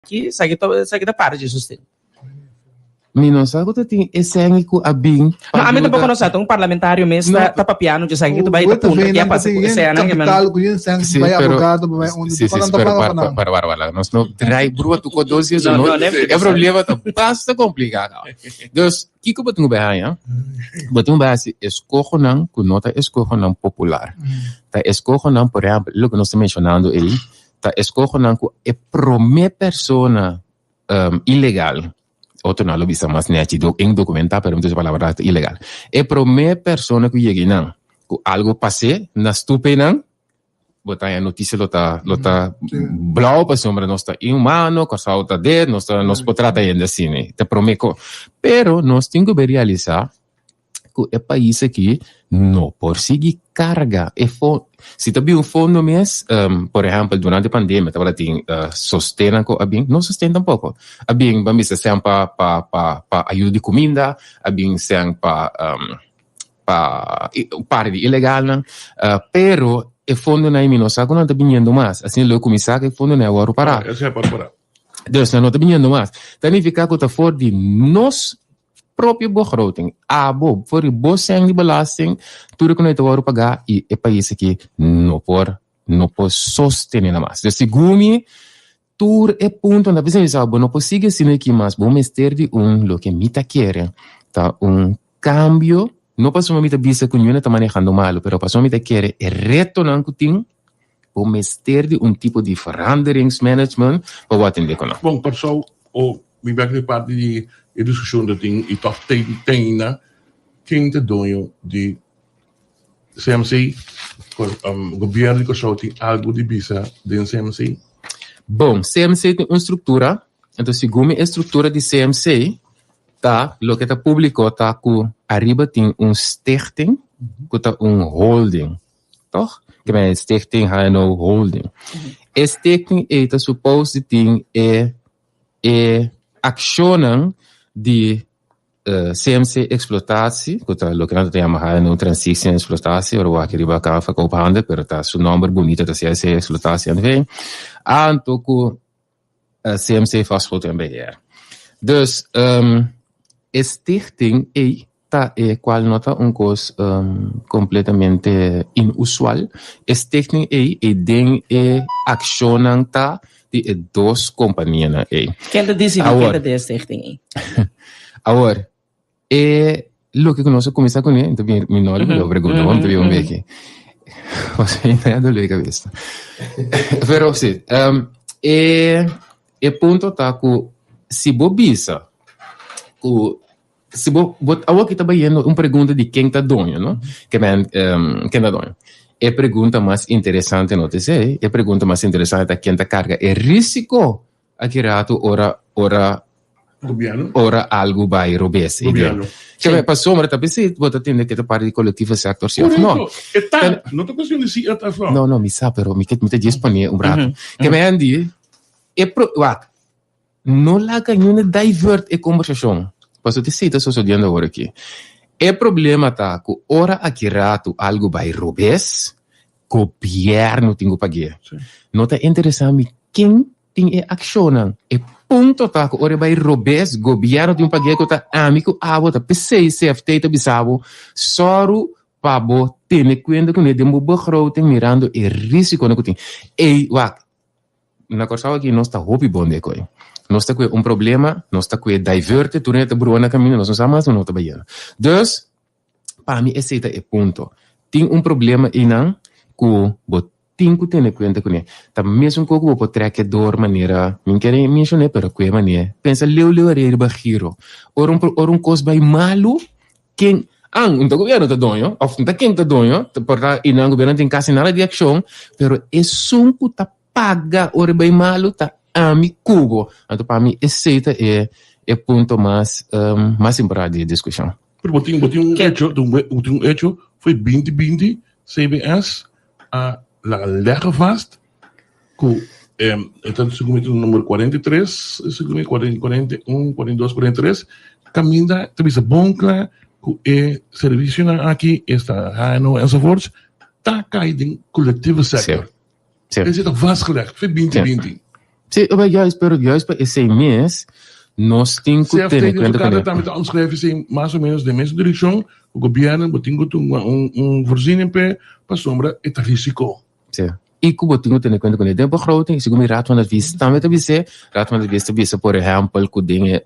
Ki esaki ta esaki ta parti dje sosten. Mi no sa ku ta tin e sèn ku a bin pa No, ami tampoko no sa, ta un parlamentario mes ta ta papiando dje esaki ku ta bai ta puntra ke a pasa ku e sènnan ke men. Kapital ku yen sèn Sí, bai pero abogado pa bai unda sí, sí, nan ta pero paga para pa nan. para para para nos no draai brua tu ko dos dies No, no no, ne e problema ta basta kompliká kaba. Dus kiko bo tin ku bai haña? Bo tin ku bai hasi eskohonan ku no ta eskohonan popular. Ta eskohonan por ehèmpel loke nos ta menshonando ei ta eskohonan ku e promé persona ilegal, otronan lo bisa mas nechi indokumentá pero mi ta usa palabra ilegal, e promé persona ku yega einan ku algu pas'é na stup einan, bo ta haña notisia lo ta lo ta blou pasobra nos ta inhumano, Kòrsou ta det, nos ta nos por trata hende asina, ta promé kos. Pero nos tin ku realisá ku e pais aki no por sigui karga e fo si ta bin un fondo mes por ehèmpel durante pandemia tabata tin sostennan ku a bin no sosten tampoko a bin ban bisa sèn pa pa pa pa ayuda di kuminda a bin sèn pa pa pare di ilegalnan pero e fondonan mi no sa ku nan ta biniendo mas asina lo kuminsá ku e fondonan a wòrdu pará dus nan no ta biniendo mas ta nifiká ku ta for di nos propio begroting, abo, for di bo sèn di belasting, tur e ku no ta wòrdu pagá i e pais aki no por, no por sostené nan mas. Dus segun mi, tur e puntonan ta bisa bo no por sigui asina aki mas, bo mester di un, loke mi ta kere, ta un kambio, no pasobra mi ta bisa ku niun ta manehando malu, pero pasobra mi ta kere e retonan ku tin, bo mester di un tipo di veranderingsmanagement pa bo atendé ku nan. Bon, Kòrsou o Mi bek di parti di e diskushon ta tin i tòg te ainda ken ta doño di CMC? Gobièrnu di Kòrsou tin algu di bisa den CMC? Bon, CMC tin un struktura, enton segun mi e struktura di CMC ta loke ta públiko ta ku ariba tin un stichting ku ta un holding, tòg? Ke men stichting HNO holding. E stichting ei ta supos di tin e E akshonnan di CMC Explotatie, ku ta loke nan ta yama HNO Transitie Explotatie, ora wak riba Kamer van Koophandel, pero ta su nòmber bunito ta CMC Explotatie NV, anto ku CMC Vastgoed en Beheer. Dus e stichting ei ta e cual no ta un cos completamente inusual. E stichting ei e den e accionnan ta di e dos companianan ei. Ken ta dicidi ken ta den e stichting ei? Awor, e loke cu nos a cuminsa cune, enton mi no a olbida bo pregunta, bo mi ta un beki. Pasobra mi ta dolo di cabeza. Pero si, e e punto ta cu si bo bisa cu Si bo, bo awor ki ta bayendo un pregunta di ken ta doño, no? Ke men, um, ken ta doño? E pregunta mas interesante no ta esei. E pregunta mas interesante ta ken ta karga e risiko aki ratu ora, ora, Gobierno. ora algu bai robes. Gobierno. Ke men, pasobra ta p'esei bo ta tende ke ta parti di collectieve sector si of no. Correcto. E ta, no ta cuestion di si e ta of no. No, no, mi sa, pero mi ke, mi ta djis pone un rato. Ke men di, e pro, wak, No laga niun divert e kombersashon, pasobra esei ta sosodiendo awor aki. E problema ta ku ora aki ratu algu bai robes, gobièrnu tin ku pag'é. No ta interesá mi ken tin e akshonnan. E punto ta ku ora e bai robes, gobièrnu tin ku pag'é ku ta ami ku abo ta. P'esei CFT ta bisa bo, sòru pa bo tene kuenta kuné den bo begroting mirando e risikonan ku tin. Ey, wak, Na Kòrsou aki nos ta hopi bon den koi. Nos ta kue un problema, nos ta kue diverte, tur hende ta brua na kaminda, nos no sa mas no ta bayendo. Dus, pa mi esei ta e punto. Tin un problema einan ku bo tin ku tene kuenta kuné. Ta mesun kos ku bo por trèk e dor manera, mi no kere menshoné, pero kue manera. Pensa leu leu ariba giro. Ora un ora un kos bai malu, Ken? An, un ta gobierno ta doño, of un ta ken ta doño, por ta y nan gobierno tin casi nada di accion, pero esun cu ta paga ora e bay malo ta ami cu bo. Anto pa mi esey ta e e punto mas mas importante di e discusion. Pero bo tin bo tin un hecho, bo tin un hecho, foi binti binti CBS a laga leggen vast ku e ta segun mi ta number 43, segun mi 41, 42, 43, kaminda ta bisa bon kla ku e servisionan aki, esta HNO enzovoorts, ta kai den collectieve sector. Sí. Esei ta vastgelegd, fe binti binti. Sí, maar juist, pero juist pa esei mes, nos tin ku CFT tene den su kuenta karta kuné. tambe ta omschrijven esei mas o menos den mes direkshon, ku gobièrnu bo tin ku tuma un un voorziening p'e pasobra e ta risiko. Sí. I ku bo tin ku tene kuenta kuné den begroting, segun mi Raad van Advies tambe ta bis'é, Raad van Advies ta bisa por ehèmpel ku den e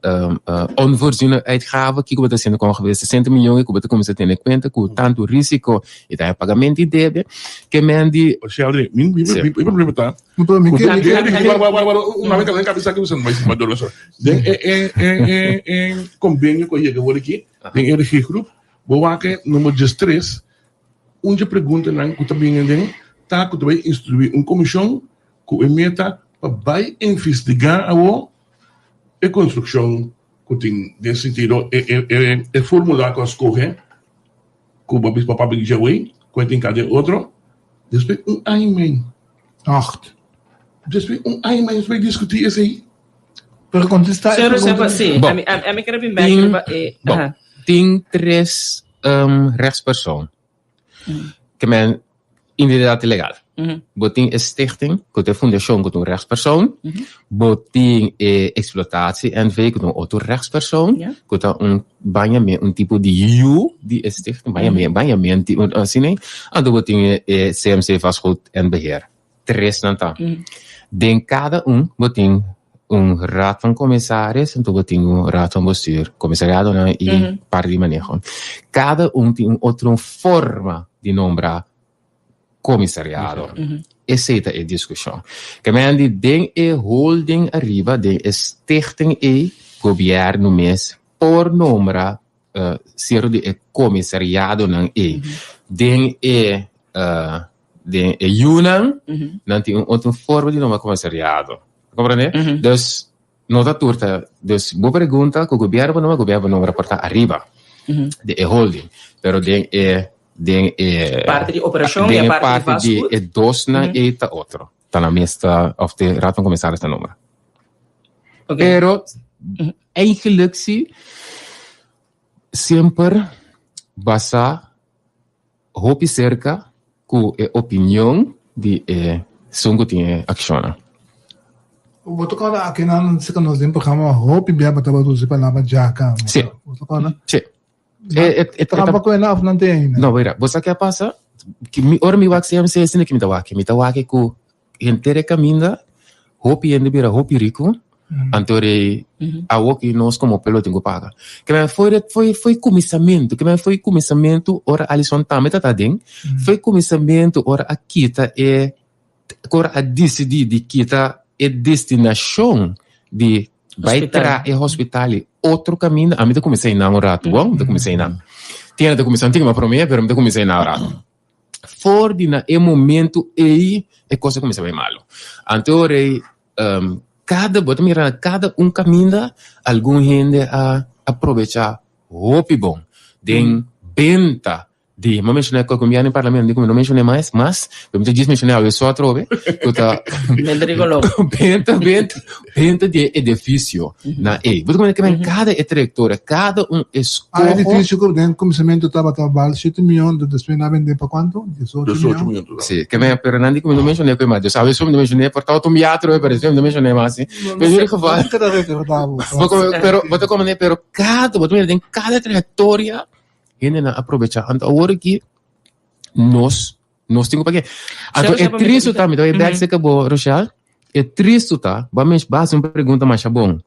onvoorziene uitgaven, kiko bo ta hasiendo ku ongeveer 60 miyon i ku bo ta kuminsá tene kuenta ku tantu risiko i ta e pagamento di debe, ke men di. Sheldry, mi mi Sí. mi problema ta No, pero mi ku ke den den wara wara wara un mami ka bisa ki bisa mas mas dolor den e e e e e konbenio ku a yega awor aki den e regigroep bo wak e number 13. Un dje preguntanan ku ta bini aden ta ku ta bai instruí un komishon ku e meta pa bai investigá awor e konstrukshon ku tin den sentido e e e fórmula ku a skohe ku bo a bisa papá di djawei ku e tin ka den otro despues un aña i mei. Acht. Despues un aña i mei nos bai diskutí esei. Pero kontestá e Señor pregunta. Josefa, sí, Bon. ami, ami, ami kere bin bek Tin, riba e, bon, aha. tin tres um, rechtspersoon. Ke men identidad legal. Bo tin e stichting, ku ta e fundashon ku ta un rechtspersoon. Bo tin e exploitatie NV, ku ta un otro rechtspersoon, Ja. ku ta un baña me un tipo di yu di e stichting, baña me, baña me un tipo asina. Anto bo tin e, e CMC Vastgoed en Beheer. Tres nan ta. Den kada un bo tin un raad van commissaris anto bo tin un raad van bestuur, comisariadonan i par di maneho. Kada un tin un otro forma di nombra comisariado. Esei ta e diskushon. Ke men di den e holding ariba, den e stichting ei, gobièrnu mes por nombra sierto di e comisariadonan ei. Den e den e yunan, nan tin un otro forma di nombra comisariado. Comprende? Dus no ta tur ta, dus bo pregunta cu gobierno por nombra, gobierno por nombra por ta ariba di e holding, pero den e den e Parte di operacion den y e parte di parte di vastgoed. e dosnan ei ta otro. Ta na mes ta of te Raad van Commissaris ta nombra. Ok. Pero eigenlijk si semper basa hopi serka ku e opinion di e esun ku tin e akshonnan. Bo ta kòrda akinan si nos den programa hopi bia bo tabata usa e palabra djaka. Si. Bo ta kòrda? Si. E, e, e, Trampa ku ena òf nan tin ainda? No, mira, bo sa ke a pasa? Ki mi, ora mi wak CMC, asina ki mi ta wak. Mi ta wak ku henter e kaminda, hopi hende bira hopi riku, anto rei awo ki nos komo pueblo tin ku paga. Ke men foi de foi foi kuminsamentu, ke men foi kuminsamentu ora Alison tambe ta ta den, foi kuminsamentu ora a kita e ora a disidí di kita e destinashon di bai tra e hospital i otro kaminda, ami ta kuminsá einan un ratu, bon, mi ta kuminsá einan. Tin ta kuminsá un tiki mas promé, pero mi ta kuminsá einan un ratu. For di na e momento ei e kos a kuminsá bai malu. Anto ora ei kada bo ta mira na kada un kaminda algun hende a aprovechá hopi bon den benta di mi a menshoná ku mi a den parlamento di ku mi no menshoné mas mas pero mi ta djis menshoná awe so atrobe ku ta Benta di koló. benta benta benta di e edifisio na ei. Bo ta kumenta ke kada e trayektoria kada un Ah, e eskoho. edifisio ku den kuminsamentu tabata bal shete mion, despues nan a bende pa kuantu? Diesocho Diesocho mion. mion total. Sí, ke men, pero nan di ku mi no menshoné ku e mas. Dios sabe su mi no menshoné, por ta otro un biaha atrobe, pero esei mi no menshoné mas. Sí. Pero in ieder geval, Nunca ta recorda bo. bo come- pero bo ta komprende, pero kada, bo ta mira den kada trayektoria, hendenan a probechá. Anto awor aki nos Nos tin ku pakia. Anto Sero, e sero, mi- tristu ta, mi ta bai bek Mhm. seka bo, Rochelle. E tristu ta, bo a mens- bo a hasi un pregunta masha bon.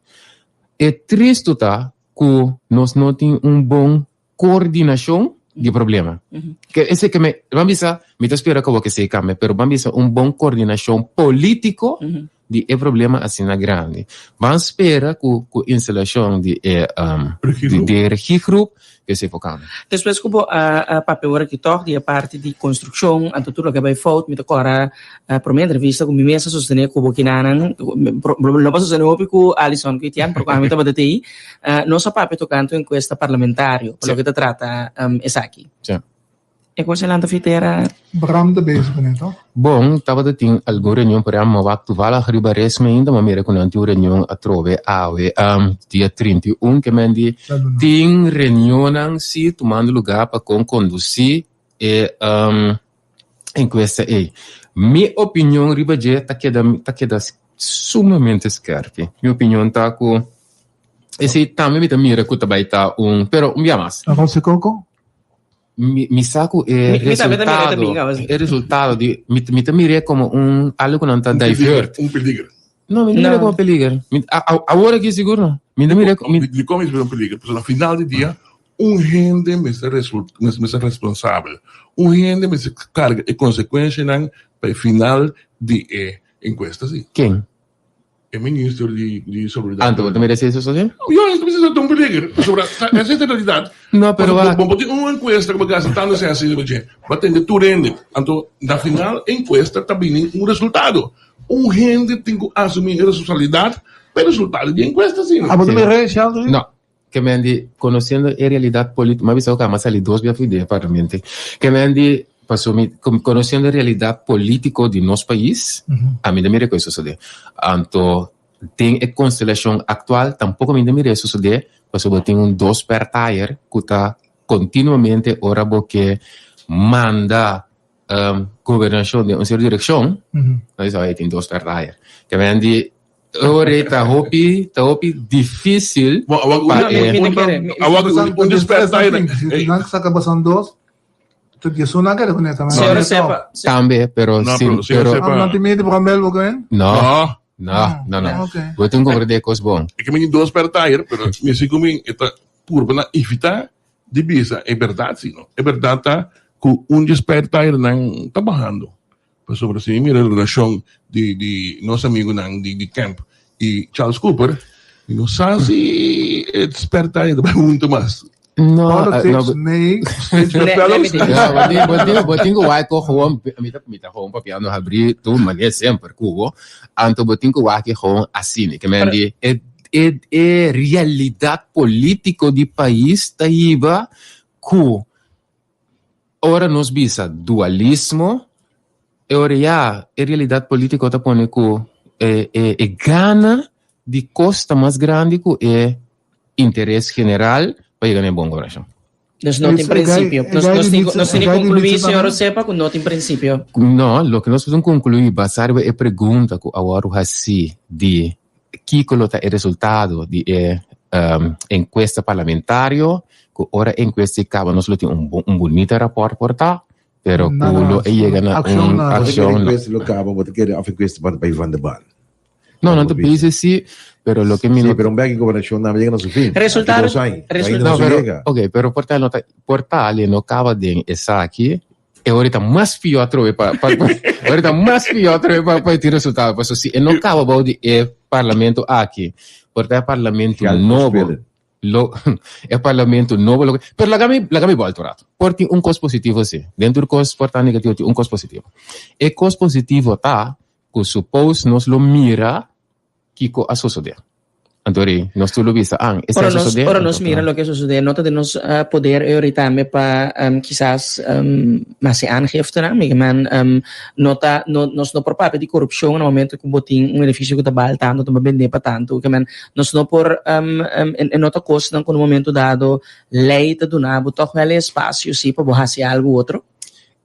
E tristu ta ku nos no tin un bon koordinashon di problema. Mhm. Ke ese ke me, ban bisa, mi ta spera ku bo ke esei kambia, pero ban bisa un bon koordinashon polítiko Mhm. di e problema asina grandi. Ban spera ku ku instalashon di e um, di, Regiegroep. di e regiegroep ke esei por kambia. Despues ku bo a a papia ora aki tòg di e parti di konstrukshon, anto tur loke a bai fout, mi ta kòrda promé entrevista ku mi mes a sostené ku bo kinanan, no pa sostené hopi ku Alison ku Etienne, pero ku ami tabata te ei, nos a papia tokante un enkuesta parlamentario pa Sí. loke ta trata esaki. Sí. E kos e lanta fitera. Bram ta bezig kuné to? Bon, tabata tin algun reunion por ehempel, mi wak toevallig riba res mi ainda, mi a mira ku nan tin un reunion atrobe awe, dia 31, ke men di tin reunionnan si tumando lugar pa kon kondusí e enkuesta ei. Mi opinion riba dje ta keda ta keda. Sumamente skerpi. Mi opinion ta ku esei tambe mi ta mira ku ta bai ta un, pero un bia mas. Arroz de coco? Mi, mi sa ku e Mi- mi tambe ta mira e ta resultado, bin, awas. e resultado di, mi, mi ta mir'é komo un algu ku nan ta Un peliger, divert. un peliger. No, mi no mir'é No. komo peliger. Mi, a, a, awor aki sigur no. Mi ta mir'é, mi, Di kon mi ta un peliger? Pasobra na final di dia un hende mester result, mester responsabel. Un hende mester karga e konsekuenshanan pa e final di e Encuesta si. Ken? E minister di di seguridad. Anto bo ta mira si eso socia? Yo, esto mester ta un peliger. Pasobra esa es realidad. No, pero Bo wak. bo tin un encuesta ku bo gasta tanto sen asina bo dje. Bo a tende tur hende. Anto na final encuesta ta bini un resultado. Un hende tin ku asumi e responsabilidad pa e resultado di e encuesta asina. Abo ta mira Sheldon? No. Ke men di, conociendo e realidad político, m'a bisa oca, m'a sali dos bia for di e parlamento. Ke men di, paso mi, conociendo e realidad político di nos pais, ami no mira cu e sosode. Anto, den e constelacion actual, tampoco mi no mira e sosode, pasobra bo tin un dos per tayer cu ta continuamente ora bo ke manda gobernacion den un cierto direccion, nan bisa, oye, tin dos per tayer. Ke men di, Ora ta hopi, ta hopi difícil. Bo, awak pa un, e- Mi un, ta kere, mi- awak un, un desperta Si nan saka basan dos, te die zo nan kere kuné tambe. Señor sepa. Tambe, pero No, sin, pero señor pero sepa- Nan tin miedo pa bel bo kuen? no, No, no, no, no. Ok. Bo tin comprende cos bon. e ke mi dos per tire, pero mi si ku mi e ta purba na evita di bisa e berdad si no. E berdad ta ku un desperta tire nan ta bahando. Pasobra si mi mira relashon di di nos amigunan di di Kemp i Charles Cooper, mi no sa si e sperta ta bai huntu mas. No, Politics, no, nee. Le- let me think. No, bo tin, bo tin, bo tin ku wak ko gewoon, mi ta, mi ta gewoon papiando habrí tur manera semper ku bo. Anto bo tin ku wak gewoon asina. Ke men di e, e, e realidat polítiko di pais ta hiba ku Ora nos bisa dualismo, e ora ya e realidat polítiko ta pone ku e e e gana di kos ta mas grandi ku e interes general pa yega na e bon gobernashon. Dus no tin prinsipio. Nos nos tin nos tin di konkluí, señor Osepa, ku no tin prinsipio. No, loke nos por konkluí basá riba e pregunta ku a wòrdu hasí di Kiko lo ta e resultado di e enkuesta parlamentario? Ku ora e enkuesta ei kaba nos lo tin un un bunita rapòrt por ta, pero ku lo e yega na un Bo ta kere akshon no. enkuesta lo kaba, bo ta kere òf enkuesta pa bai van de baan? No, nan ta bisa si, pero loke mi Sí, no pero un bek e gobernashon nan yega na su fin. Resultado- Aki dos aña. resultado- Ainda No, no pero, yega. ok, pero por tal no ta, por tal e no kaba den esaki, E ora ta mas pió atrobe pa, pa, ora ta mas pió atrobe pa, pa tin resultado. Paso si e no kaba bou di e parlamento aki, por ta e parlamento Geld nobo, verspillen. lo, e parlamento nobo, lo, pero laga mi, laga mi bolta un rato. Por tin un kos positivo si. Den tur kos por ta negativo, tin un kos positivo. E kos positivo ta ku suppose nos lo mira Kiko a sosodé? Anto ri, nos tur lo bisa, An, esei Ora a nos, sosodé? ora nos Anto, mira loke a sosodé, no ta den nos poder e ori tambe pa kisas hasi aangiftenan. Mi ke men no ta, no, nos no por papia di korupshon na momento ku bo tin un edifisio ku ta bal tantu, ta bendé pa tantu. Ke men nos no por, e no ta kosnan ku na un momento dado lei ta duna bo tòg wèl e espasio si pa bo hasi algu otro.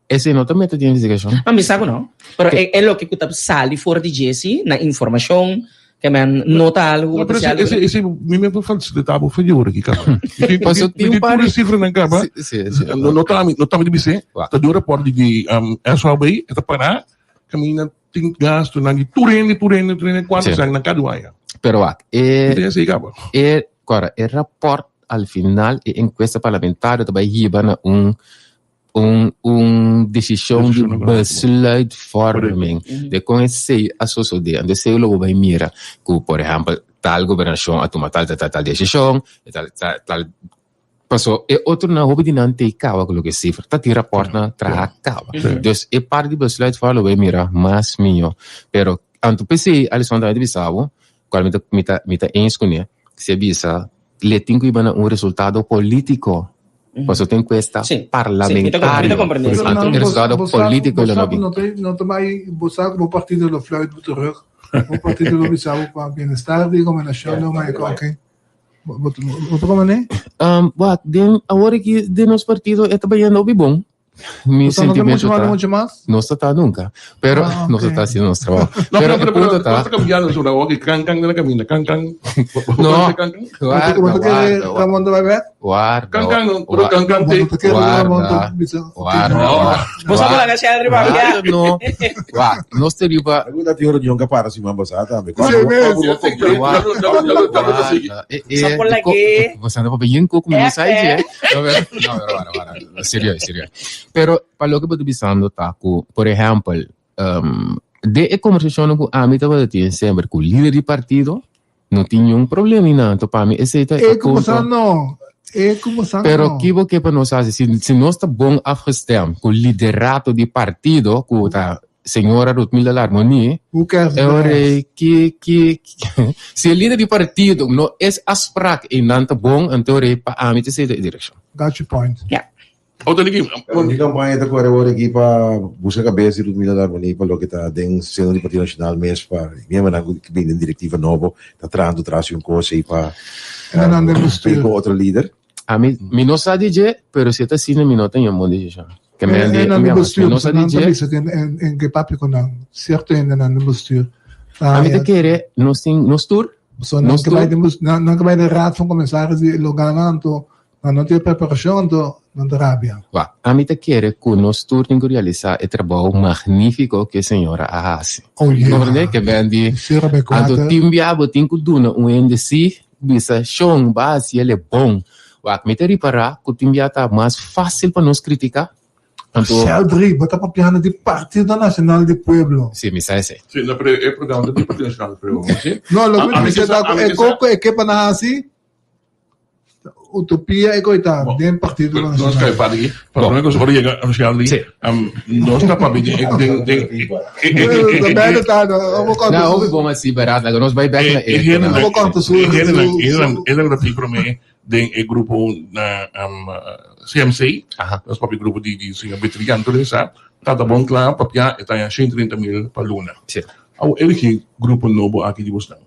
Esei no ta meta di investigashon. Ma mi sa ku no. Pero e e loke ku ta sali for di dje si, na informashon, ke men no ta algu No, ku ta pero si algu. ese, ese, mi me por facilitá bo favor aki kaba. Mi tin, Paso mi tin tin par tur e sifranan kaba. Si, si, si. No, no ta mi, no ta mi di bis'é. Wak. Ta di un rapport di di um, SOB, e ta pará, kaminda tin gastunan di tur hende, tur hende, tur hende, kuantu Si. sèn nan kada un aña. Pero wak, e Mi tin esei kaba. e, kora, e rapport al final, e enkuesta parlamentario ta bai hiba na un un un desishon di besluitvorming de kon esei a sosodé. Anto esei lo bo bai mira ku por ehèmpel tal gobernashon a tuma tal tal tal tal desishon, tal tal tal paso e otronan hopi di nan tei kaba ku loke sifra ta tin rapòrtnan traha kaba. Dus e parti di besluitvorming lo bai mira mas mihó. Pero anto p'esei Alison tambe ta bisa bo kual mi ta mi ta mi ta eens kuné si a bisa le tin ku hiba na un resultado polítiko. Pasobra tin enkuesta Sí, sí, mi ta parlamentario. comprende eso. Anto e resultado polítiko lo no bin. No te, no te bai, bo sa ku bo partido lo fluit bo terug. Bo partido lo bisa bo pa bienestar di gobernacion lo mai oké. Bo bo bo ta comprende? Um, wak, den awor aki den nos partido e ta bayendo hopi bon. Mi Bo ta no ta sentimento emocionado ta, mucho mas? nos ta ta nunca, pero Ah, nos ta ok. ta haciendo nos trabajo. No, Pero pero, e pero, punto pero, ta, ta cambiando sobre awor, kan kan na caminda, kan kan. No. Kan kan. guarda, Bo ta kere guarda, Ramon ta bai bek? guarda, Kan kan, pero kan kan Bo te. no ta kere Guarda. Ramon ta bisa, ok, guarda, No. guarda. Bo sa bola na riba Guarda, no. Wak, nos ta riba Alguna tin reunion ka para siman pasá tambe. Sí, mes. Guarda, Sa por la que- Bo sa papia yin koko mi no sa Eh, je. No, pero, no, pero guarda, guarda. Serio, serio. Pero pa loke bo ta bisando ta ku, por ehempel, de e conversacionnan ku ami tabata tin semper ku lider di partido, no tin niun problema ni nada. Anto pa mi esei ta e E como sa punto. no. E como sa Pero no. kibo ke pa nos hasi? Si, si nos ta bon afgestemd ku liderato di partido, ku ta señora Ruthmilda Larmonie, Who cares? e ora ei ki, ki, si e lider di partido no es afspraak ei nan ta bon, anto ora ei pa ami ta esei ta e direkshon. Got your point. Otro di Pero di campaña ta core awor aki pa busca cabeza di Ludmila Larmonie pa loke ta den seno di Partido Nacional mes pa miembronan cu bin den directiva nobo ta trahando tras di un cos ey pa En nan den bestuur. bin cu otro lider. Ami, mi no sa di dje, pero si e ta asina mi no ta ña bon decision. Ke mi En di, nan mi den ama, mi bestuur, no sa di nan ta dje. bisa cu en en ke papia cu nan, cierto hende nan den bestuur. Ta Ami ta ya. kere nos tin nos tur, So nan nos ke bai tur. den bes, nan nan ke bai den raad van commissaris di lo gana anto Nan no tin preparashon anto nan ta rabia. Wak, ami ta kere ku nos tur tin ku realisá e trabou magnífiko ku e señora a hasi. Oh yeah. Comprendé? Ke ben di, Sera bij anto kwater. tin bia bo tin ku duna un hende sí, bisa, Shon, bo a hasi el e bon. Wak, mi ta ripará ku tin bia ta mas fásil pa nos kritiká. Anto. Sheldry, bo ta papiando di Partido Nacional di Pueblo. Sí, mi sa esei. Sí, no, pero e programa ta di Partido Nacional di Pueblo, sí? No, loke mi A ta mi bisa ke sa, ta ku a mi e ke sa. koko e ke pa nan hasi, Utopia e koita den Partido Nos Nacional. kai parti aki. Pa prome kos ora yega Sheldry, Sí. nos ta papia den den den De beide ta, no, abo konta Na, su- hopi bon así, berat. Laga nos bai bek na E hendenan Abo konta su- e hendenan su- e hendenan e hendenan ta tin prome den e grupo na CMC. Nos papia grupo di di señor Betrian tur esa. Tata bon kla papia e ta haña 130 mil pa luna. Sí. Awo eligi grupo nobo aki di bosnan.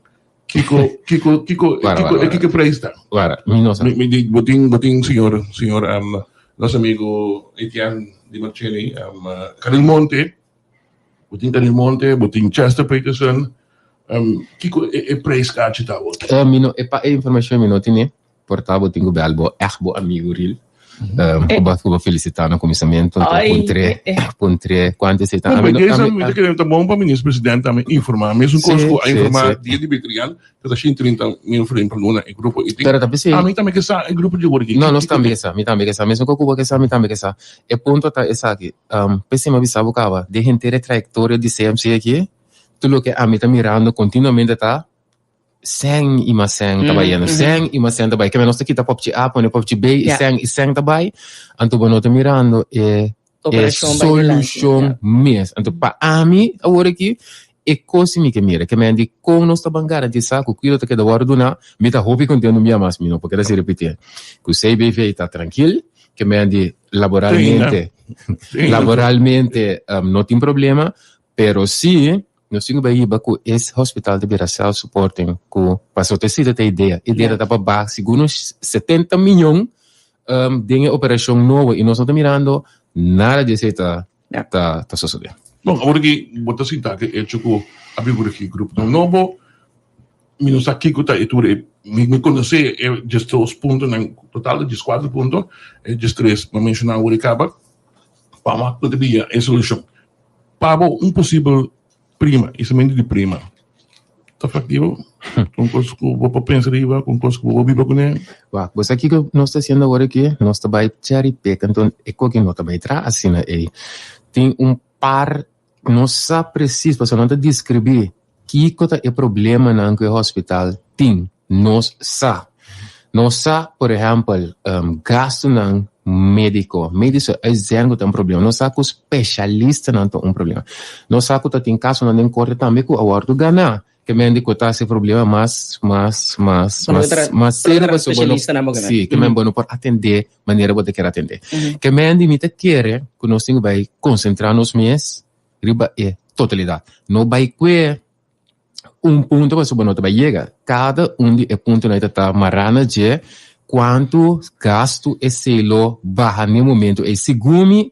Kiko, kiko, kiko, Wara, kiko, wara, wara. kiko prijs ta? Wara, mi no sa. Mi, mi di, botin, botin, señor, señor, um, nos amigo Etienne Di Marcelli, um, Caril Monte, botin Caril Monte, botin Chester Peterson, um, kiko e, e prijskaartje ta awor? Eh, mi no, e pa e informacion mi no tine. Por ta bo tin ku bel bo ègt bo amigu ril. Ku bo ku bo felisitá na kuminsamentu. Anto Ai, puntr'é, eh, eh. puntr'é kuantu esei ta. No, Ami no, porque ami, mi ta kere ta bon pa minister president tambe informá. Mesun kos Sí, ku a sí, informá sí. dia di Betrian, ku ta 130 mil florin pa luna e grupo i tin. Pero ta p'esei. Ami tambe ke sa e grupo di awor aki. No, nos tambe ke sa, mi tambe ke sa. Mesun kos ku bo ke sa, mi tambe ke sa. E punto ta esaki, p'esei mi a bisa bo kaba, den henter e trayektoria di CMC aki, tur loke ami ta mirando kontinuamente ta Sèn i mas sèn ta bai yendo, sèn i mas sèn ta bai. Keme nos ta kita popchi A, pone popchi B i sèn i sèn ta bai. Anto bo no ta mirando e e solushon mes. Anto pa ami awor aki e kos si mi ke mira. Ke men di kon nos ta ban garantisá ku kuido ta keda wòrdu duná. Mi ta hopi kontento un bia mas, mi no por keda sin repití ku CBV ta trankil. Ke men di laboralmente, laboralmente no tin problema, pero si Nos tin ku bai hiba ku es hospital ta bira self supporting ku pasobra ta esei ta e idea. Idea ta pa baha sigur nos 70 miyon den e operashon nobo i nos no ta mirando nada di esei ta ta sosode. Bon, awor aki bo ta sinta ku e echo ku a bin por aki gruponan nobo, mi no sa kiko ta e tur e mi konosé e diesdos puntonan, total ta dieskuater punto, e diestres mi a menshoná awor i kaba, pa wak ku ta bia e solushon. Pa bo un posibel prima, isamento di prima, ta factivo? Un cos cu bo por pensa riba, un cos cu bo por biba cune? Wak, bo sa kico nos ta haciendo awor aki? Nos ta bay cherry pick, enton e coki no ta bay traha asina ey. Tin un par, no sa precies, pasobra nan ta describi kico ta e problemanan cu e hospital tin. Nos sa. Nos sa, por ehèmpel, gastunan médiko. Medische uitzending ku ta un problema. Nos sa ku spesialistanan ta un problema. Nos sa ku ta tin kasonan den korte tambe ku a wòrdu ganá. Ke men di ku ta hasi problema mas, mas, mas, mas, mas serio pasobra bo no, si, ke men bo no por atendé manera bo ta kere atendé. Ke men di mi ta kere ku nos tin ku bai konsentrá nos mes riba e totalidat. No bai kue Un punto pasobra bo no ta bai yega. Kada un di e puntonan ei ta ta mará na dje kuantu gastu esei lo baha n'e momentu ei. Segun mi,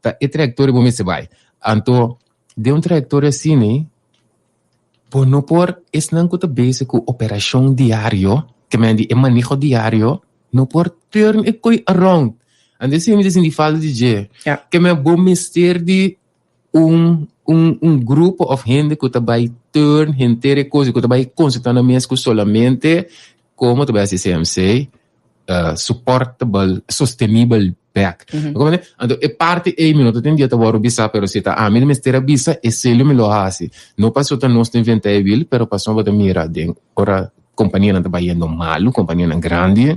Ta e trayectoria bo mester bai. Anto den un trayectoria asina bo no por esnan ku ta bezig ku operashon diario, ke men di e maneho diario, no por turn e koi around. Anto esei mi ta sinti falta di dje. Ke men bo mester di un un un grupo of hende ku ta bai turn henter e kos i ku ta bai konsentrá nan mes ku solamente komo ta bai hasi CMC supportable, sostenibel bek. Bo comprende? Anto e parti ei mi no ta tin dia ta wòrdu bisa, pero si ta ami mester a bisa, esei lo mi lo hasi. No pasobra ta nos ta inventá e wiel, pero pasobra bo ta mira den ora kompanianan ta bayendo malu, kompanianan grandi,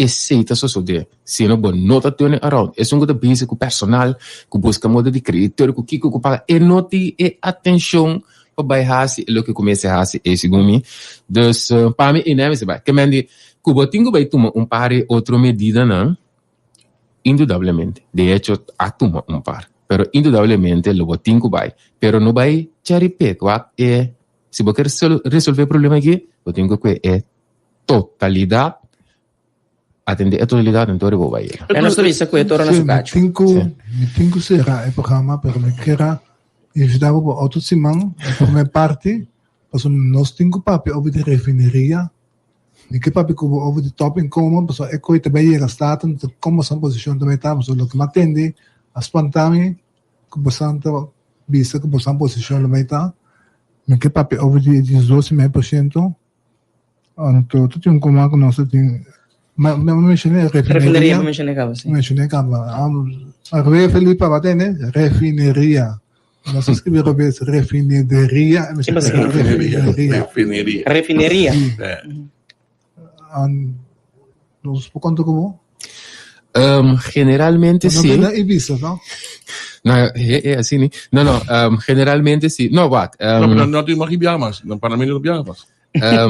Esei ta sosodé si no bo no ta turn around. Esun ku ta busy ku personal, ku buska moda di kreditor, ku kiko ku paga, e no tin e atenshon pa bai hasi e loke ku mester hasi ei segun mi. Dus pa mi ei nan mester bai. Ke men di ku bo tin ku bai tuma un par di otro medidanan, indudablemente. De hecho a tuma un par, pero indudablemente lo bo tin ku bai. Pero no bai cherry pick, wak e si bo ke resolve e problema aki, bo tin ku kue e Totalidad, atende e totalidad en todo bo bai yega. E nos ta bisa cu e toro na su cacho. Mi tin cu, mi tin cu cera e programa, pero mi kier a invita bo pa otro siman, e prome parti, pasobra nos tin cu papia over di refineria, mi ke papia cu bo over di top inkomen, pasobra e koe ta bai yega Staten, ta con boso posicion ta bai ta, pasobra loke mi a tende a spanta mi, cu boso ta bisa cu boso posicion lo bai ta, mi ke papia over di e diesdos y mei por ciento. Anto ta tin un koma ku nos ta tin ma mi menshoné Refineria refineria bo menshoné kaba si. menshoné kaba Arwe Felipe a tende refineria nos a skribi robes refinederia Ki bo skirbi? refineria Refineria. Refineria. Si. Nos por konta ku bo? Generalmente No si. bina Ibiza, no? No, e, e, así ni. No, no, generalmente si. No, wak. No, pero no tin mag biaha mas. No, para mí no biaha mas.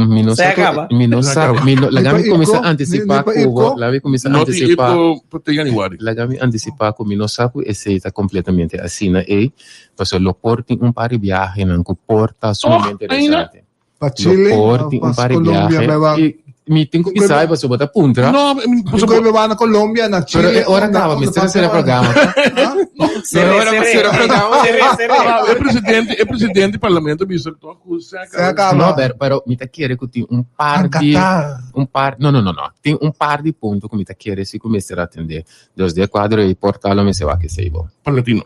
Mi no Se sa, acaba. mi no Se sa, acaba. mi no, laga Ni mi pa kuminsá Ipco, anticipá ni pa ku bo, Ipco. laga mi kuminsá No tin anticipá. Ipco pa te januari. Laga mi anticipá ku mi no sa ku esei ta kompletamente asina ei, pasobra lo por tin un par di biahenan ku por ta sumamente Toch, ainda? interesante. Pa Lo Chile, por tin pa un par di Colombia, biahe. bai wak. I mi tin ku bisa pasobra bo ta puntra. No, mi- Mi koe bai wak na Colombia, na Pero Chile. e ora na- kaba, na mester a parte sera wak. programa. Ah? No, ora pa sera programa. Seré, seré. Ah, e presidente, e presidente di parlamento bisa toch ku se Se acaba. acaba. No, pero, pero mi ta kere ku tin un par Ah, di Qatar. un par, no, no, no, no. Tin un par di punto ku mi ta kere si ku mester atende. Dus de kuadro ei por ta lo mester wak esei bo. Parlatino.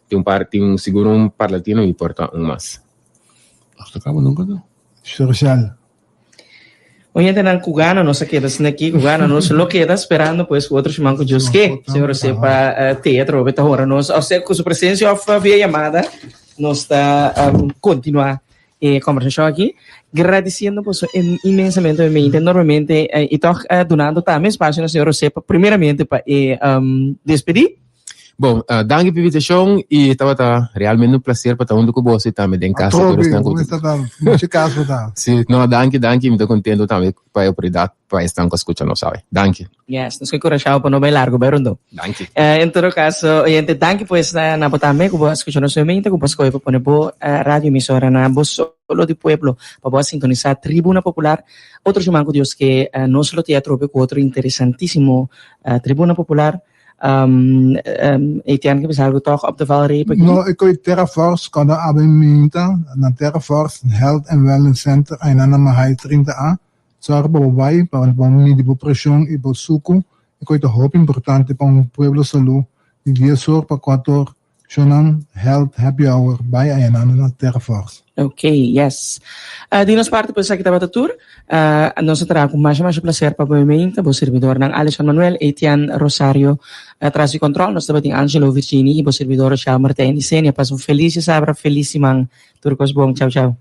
Tin un par, tin sigur un par latino y por ta un mas. Hasta cabo nunca no. Social. Oyentenan ku gana nos a keda asina aki, ku gana nos lo keda esperando pues ku otro siman ku Dios ke, Señor José pa te atrobe ta hora nos, o sea ku su presencia of via llamada nos ta continua e conversacion aki, gradiciendo boso inmensamente, obviamente, enormemente y toch dunando tambe espacio na Señor José pa primeramente pa e despedi. Bon, uh, danki pa invitacion y tabata realmente un placer pa ta hunto cu boso y tambe den casa. Atrobe, tur esnan cu- como está tan, mucho caso ta. Sí, no, danki, danki. Mi ta contento tambe pa e oportunidad pa esnan cu a scucha nos awe. Danki. Yes, nos ke enkurashá pa no bai largu, bai rondó. Danki. Eh, en todo caso, oyente, danki pues na, na bo tambe ku bo a skucha nos nuevamente, ku bo a skohe pa pone bo eh, radio emisora na bo solo di pueblo, pa bo a sintonisá Tribuna Popular. Otro siman ku Dios ke eh, nos lo te atrobe ku otro interesantísimo eh, Tribuna Popular. Um, um, Etienne, ke bisa algo toch op de valreep aki? No, ik kooi Terra Force, kando abe minta na Terra Force Health and Wellness Center, aina na Mahaai 30A. Zorg pa bo bai, pa bo midi bo preshon i bo suku. E kooi ta hopi importante pa un pueblo salú. Di dies or pa kuater or, Shonan Health Happy Hour bai ayana na Terra Force. Ok, yes. Uh, di nos parte pues aki tabata tur. Uh, nos a traha ku masha masha placer pa bo meinta, bo servidornan Alison Manuel, Etienne Rosario, uh, tras di control nos tabatin Angelo Virgini y bo servidor Rochelle Martijn y Senia. Pasa un feliz sabra, feliz siman. Tur kos bon. Chau, chau.